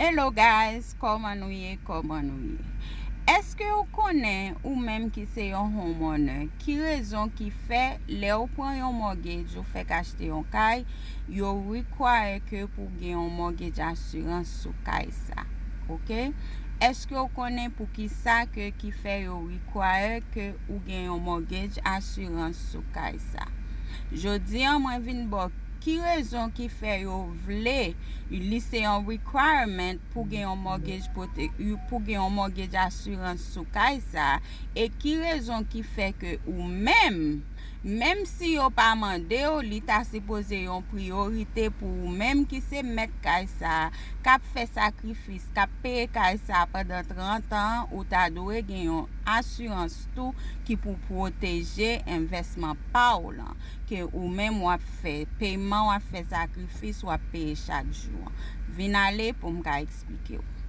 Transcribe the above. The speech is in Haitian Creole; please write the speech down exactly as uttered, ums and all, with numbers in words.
Hello guys, kòman nou ye? Kòman nou ye? Èske ou konnen, ou menm ki se yon homeowner, ki rezon ki fè lè ou pran yon mortgage, ou fèk achte yon kay, yo require ke pou gen yon mortgage assurance sou kay sa? Oke? Èske ou konnen poukisa ke ki fè yo require ke ou gen yon mortgage assurance sou kay sa? Jodi an, mwen vin ba w ki rezon ki fè yo vle, li se yon requirement pou gen yon mortgage prote-, pou gen yon mortgage assurance sou kay sa, e ki rezon ki fè ke ou menm, menm si yo pa mande w, li ta sipoze yon priyorite pou ou menm ki se mèt kay sa, k ap fè sakrifis, k ap peye kay sa pandan trant an, ou ta dwe gen yon asirans tou ki pou pwoteje envèsman pa w lan, ke ou menm w ap fè, peyman w ap fè, sakrifis w ap peye chak jou an. Vin ale pou m ka eksplike w.